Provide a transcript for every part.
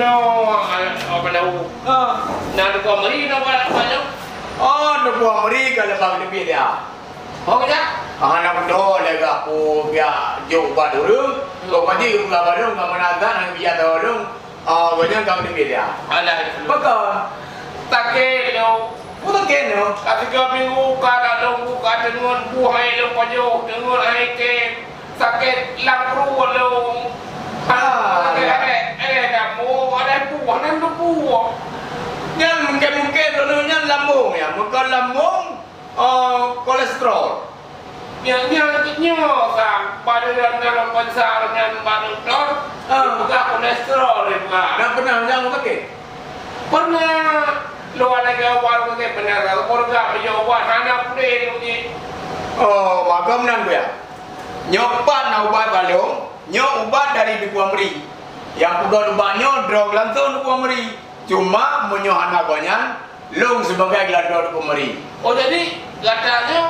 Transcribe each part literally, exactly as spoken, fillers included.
Oh, apa tahu? Ha. Nah, dekat mari nak buat apa tu? Oh, nak buat mari kalau bang lebih dia. Oh, ya? Ah, nak betul lagi aku biar jauh buat urung. Hmm. Kau pasti ke pulang bareng, kau mana azan, biar tahu dong. Ah, banyak kau lebih dia. Alah. Betul. Sakit tu. Bukan kena. Ka tiga minggu ka dak lôn buka teungeut buah hai lôn pajoh, teungeut hai tem. Sakét lam pruet lôn. Ah, sakét ya. Arek, eh, dak mo, arek buah nan tu buah. Nyan mungkin-mungkin dulu nyan lambung ya. Mungkin lambung, eh, kolesterol. Nyan, nyan, nyoe ka pada dalam, dalam pansa nyan bak doktor, ah, dipeugah kolesterol, dipeugah. Dah pernah nyang sakit? Pernah. Luar lagi awal ke pernah rasa keluarga beli ubat hana pulih lagi. Oh, maka meunan, Buya. Nyoe pat na ubat balong, nyoe ubat dari Teungku Amri. Yang peugah ubat nyoe droe langsung Teungku Amri. Cuma meunyoe hana gobnyan, lôn sebagai geuladoe Teungku Amri. Oh, jadi gata nyoe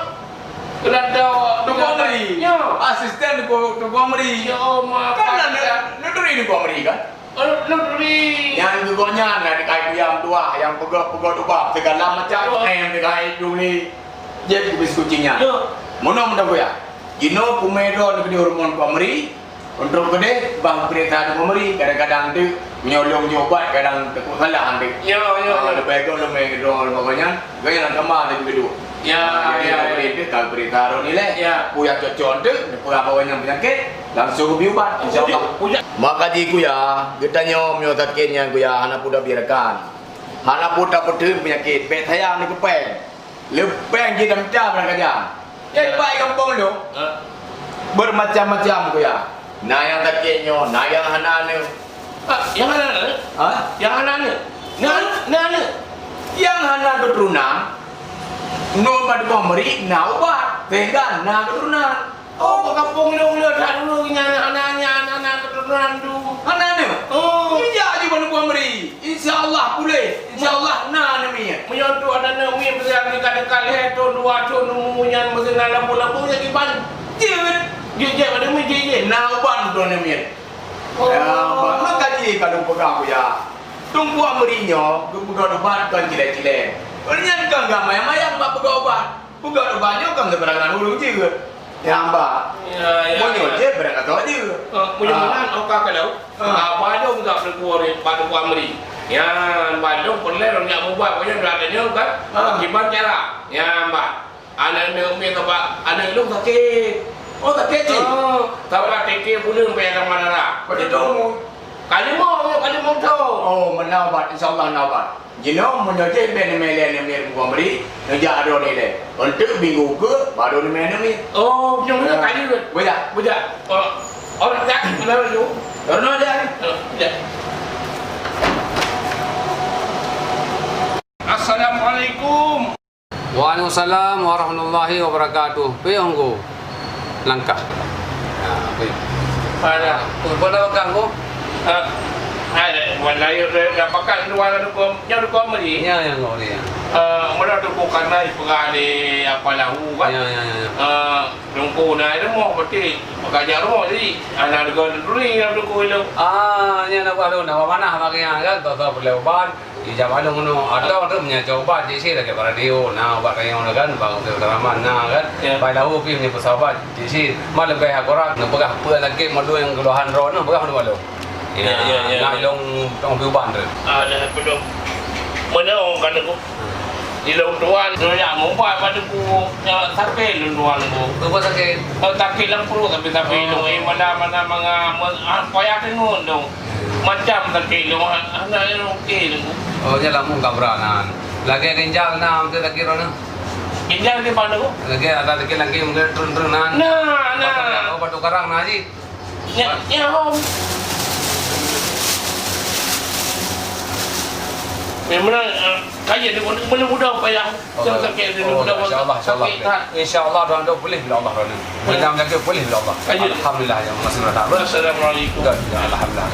geuladoe Teungku Amri. Nyoe. Asisten Teungku, Teungku Amri. Ya Allah, kan na neuturi Teungku Amri kan? Nyan geuh gobnyan na dikai kuyam tuah nyang peugöt-peugöt ubak, segala macam nyang dikai duli. Jép keu bis kucing nyan. Meunoe meunan kuya. Jinoe peumeudon keudeh hormon Teungku Amri, untuk keudeh bah peuriksa Teungku Amri, kadang-kadang teuk meunyoe lôn jok ubat, kadang teupeu salah teuk. Ya, ya, ah, ya. Leubeh gét lôn meudoa bak gobnyan. Gaya lam kama tadi beudua. Ya, ya, ya. Beri tu, kalau beri taruh nilai. Ya. Ku yang cocok tu, ku yang bawa yang penyakit, langsung ke ubat, insya Allah. Maka di ku ya, kita nyom nyoe sakit nyan ku ya, hana pun dah biarkan. Hana pun dah betul penyakit, bek sayang ni kepeng. Lepeng je dah minta barang kaja. Jadi, ya, baik kampung tu. Ha? Bermacam-macam ku ya. Na nyang sakét nyoe, na nyang hana nyoe. Ah, nyang hana nyoe? Ha? Nyang hana nyoe? Na, na nyoe? Nyang hana keturunan, nyoe bak Teungku Amri na ubat, sehingga na keturunan. Oh, bak kampung lôn le that dulu nyan hana, hana, hana keturunan tu. Hana nyoe? Oh. Ija je bak Teungku Amri. Insya Allah pulih. Insya Allah na aneuk miet. Meunyoe tu ada aneuk miet, meusian dekat-dekat lhèe thôn, dua thôn, umu nyan meusian na lampu-lampu, jadi ban jeuet. Jeuet, jeuet, aneuk miet, jeuet, jeuet. Na ubat tu aneuk miet. Oh. Ya, ba-, maka ji kalau peugah ku ya. Teungku Amri nyoe geupeugah ubat kon cilek-cilek. Ureueng nyan kon geumayang-mayang bak peugah ubat. Peugah ubat nyoe kon seuberangan ureueng jeuet. Nyang ba. Ya, ya, meunyoe ya. Jeuet, barangkasoe jeuet. Eh, meunyoe meunan, oka ka lheueh. Ah. Ah, balong jak meuleukur bak Teungku Amri. Nyan, balong peureulèe lôn jak meubat, meunyoe dak nyoe kan. Ah. Kiban cara. Nyan, ba. Aneuk neuh umi sabab aneuk lôn sakét. Oh, sakét cit? Ah, sabab tiep-tiep buleuen payah tamah darah. Berapa tahun umur? Ka limong, ka limong thôn. Oh, meunan ubat, insya Allah na ubat. Jinoe meunyoe jih bèk neumè lé neumè Teungku Amri, neujak droeneuh ilèe. Enteuk minggu keue, baru neumè neumè. Oh, meunyoe, meunyoe ka jeuet. Bujak. Bujak. Oh, oh, jak, beuna laju. Beuna jak ni. Oh, jak. Assalamualaikum. Waalaikumsalam warahmatullahi wabarakatuh. Piôh ngku langkah. Ha, piôh. Ada. Peue na peugah ngku? Eh, ada. Wan layu dah pakat dua Teungku, nyoe Teungku Amri. Ya, ya, ngku ni, ya. Eh, meunan Teungku kana ipeugah lé apa lahu kan? Ya, ya, ya, ya. Eh, Teungku na rumoh berarti peugah jak rumoh jadi ana deungon turi Teungku ilong. Ah, nyan na buah lôn, na buah manah bak nyan kan, toh-toh peureulèe ubat. Ijak balong nyoe, atau tu meunyoe ubat cit sit lagèe bak radio, na ubat rayeuk nyoe kan, bak Teungku Rahman na kan. Ya. Bak lahu pih meunyoe peusabat cit sit. Mak leubeh akurat, neupeugah peue lagèe modul nyang keuluhan droe nyoe, peugah modul. Ya, ya, ya, ya. Nak ilong tong pih ubat tu. Ah, dah belum. Mana orang kata tu? Ilong tuan, nyoe nyang meuubat bak Teungku, nyang sakét lôn tuan Teungku. Apa sakét? Oh, sakét lam pruet tapi-tapi ilong, eh, mana, mana, mana, ah, payah teungeut dong. Macam sakét lôn, ah, hana nyang oke Teungku. Oh, nyan lam muka bra nan. Lagèe ginjal na, beutôi sakét droeneuh. Ginjal di mana, Teungku? Lagèe ada sakét lagi mungkin turun-turun nan. Nah, nah. Batu, oh, batu karang na jih. Nyan, nyan, Om. Memang, eh, kaya dia, mana muda payah. Oh, sakit dia, oh, muda, insya Allah, insya Allah. Sakit tak? Insya Allah, droeneuh pulih bila Allah ridha. Mudah-mudahan pulih bila Allah. Kaya. Alhamdulillah, ya, masih muda. Assalamualaikum. Dah, ya, alhamdulillah.